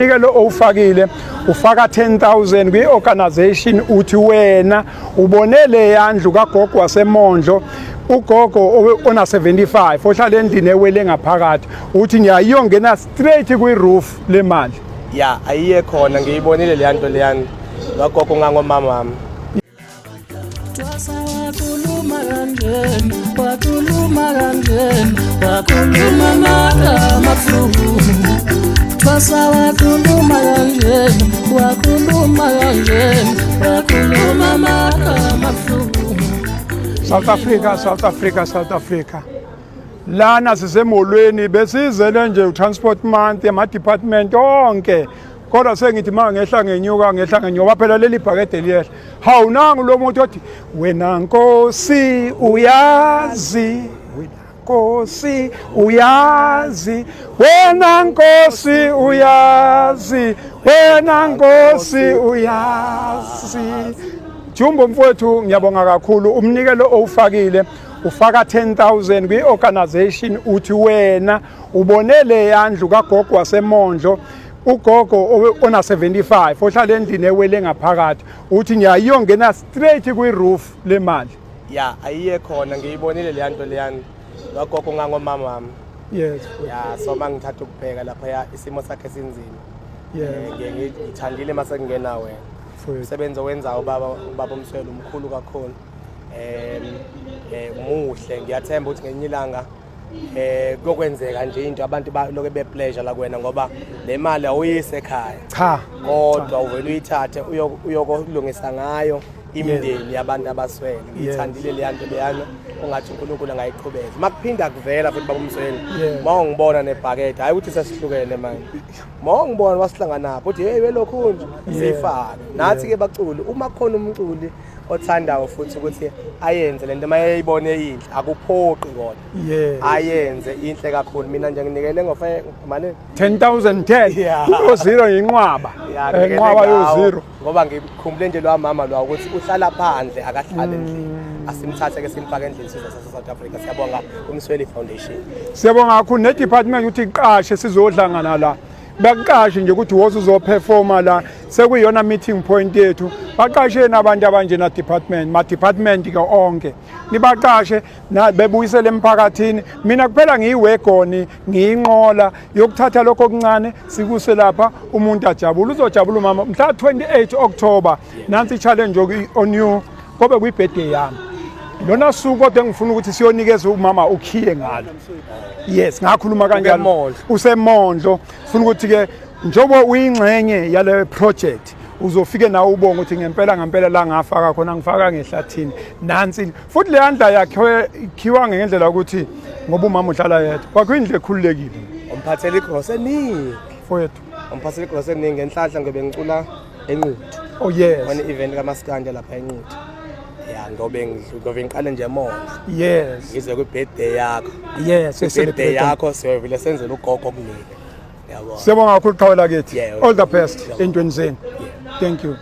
Umnikelo owufakile ufaka 10,000 kwi-organization, uthi wena ubone le yandlu kagogo waseMondlo, ugogo ona 75 ohlala endlini ewele ngaphakathi, uthi ngiyayongena straight kwi-roof le mali. Ya, ayiye khona, ngiyibonile leya nto leyana kagogo ngangomama wami. Twasa wakhuluma kanjena, wakhuluma kanjena, wakhuluma magama abuhlungu. Twasa wakhuluma kanjena, wakhuluma kanjena, wakhuluma magama abuhlungu. South Africa, South Africa, South Africa. Lana sisemolweni, besizele nje u-Transport Month, ama-department onke, kodwa sengithi ma ngehla ngenyuka, ngehla ngenyuka phela leli bhakede liyehla. Hawu, nangu lo muntu othi, "Wena Nkosi uyazi, wena Nkosi uyazi, wena Nkosi uyazi, wena Nkosi uyazi." Jumbo mfowethu, ngiyabonga kakhulu. Umnikelo owufakile ufaka 10,000 kwi-organization, uthi wena ubone le yandlu kagogo waseMondlo, ugogo ona 75 ohlala endlini ewele ngaphakathi, uthi ngiyayongena straight kwi-roof le mali. Ya, ayiye khona, ngiyibonile leya nto leyana kagogo ngangomama wami. Ya, so uma ngithatha ukubheka laphaya, isimo sakhe sinzima. Ngithandile uma sekungena wena. Mfowethu. Umsebenzi owenzayo ubaba uMsweli umkhulu kakhulu, muhle. Ngiyathemba ukuthi ngelinye ilanga kuyokwenzeka nje into abantu baloke be-pleasure la kuwena, ngoba le mali awuyise ekhaya, Cha. kodwa uvele uyithathe uyokulungisa ngayo imindeni yabantu abaswele. Ngiyithandile leya nto leyana, ongathi uNkulunkulu angayiqhubeza. Uma kuphinda kuvela futhi, baba uMsweli, uma ungibona nebhakede, hhayi ukuthi sesihlukene manje, uma ungibona wasihlanganapho uthi, "Hey, welokhu nje," siyifake nathi-ke baculi. Uma kukhona umculi othandayo futhi ukuthi ayenze lento, uma eyibone inhle, akuphoqi, kodwa ayenze inhle kakhulu. Mina nje nginikele ngofe mane. 10,000, 10 o-zero yinqwaba. Ya, nginikele Inqwaba ngawo, yo-zero. Ngoba ngikhumbule nje lwa mama lwa ukuthi uhlala phandle, akahlali endlini. Asimthathe ke simfake endlini sizwe sase-South Africa. Siyabonga uMsweli Foundation. Siyabonga kakhulu ne-department ukuthi iqashe sizohlangana la, baqashe nje ukuthi woze uzoperforma la, sekuyiyona meeting point yethu. Baqasheni abantu abanjena, department, ma-department ke onke nibaqashe bebuyisele emphakathini. Mina kuphela ngiyiwegoni, ngiyinqola yokuthatha lokho okuncane sikuse lapha, umuntu ajabule. Uzojabula umama mhla 28 October. Nansi i-challenge on you, kobe kwi-birthday yami lona suku, kodwa engifuna ukuthi siyonikeza umama ukhiye ngalo. Yes, ngakhuluma kanjalo. UseMondlo. UseMondlo. Funa ukuthi ke njengoba uyingxenye yale project, uzofike nawe ubonge ukuthi ngempela ngempela la ngafaka khona, ngifaka ngehlathini. Nansi futhi le yandla yakhiwe ikhiwa ngendlela ukuthi ngoba umama uhlala yedwa, kwakho indlu ekhululekile. Umphathela igrosa eningi. Mfowethu. Umphathela igrosa eningi. Ngenhlanhla ngobe ngicula eNquthu. Khona i-event kamaskandi lapha eNquthu. Ya, ngobe ngiqale nje eMondlo, ngize kwi-birthday yakho. Kwi-birthday yakho siyovele senzele ugogo okuningi, yabo. Siyabonga kakhulu, qhawe lakithi. All the best Siyabonga. entweni zenu. Thank you.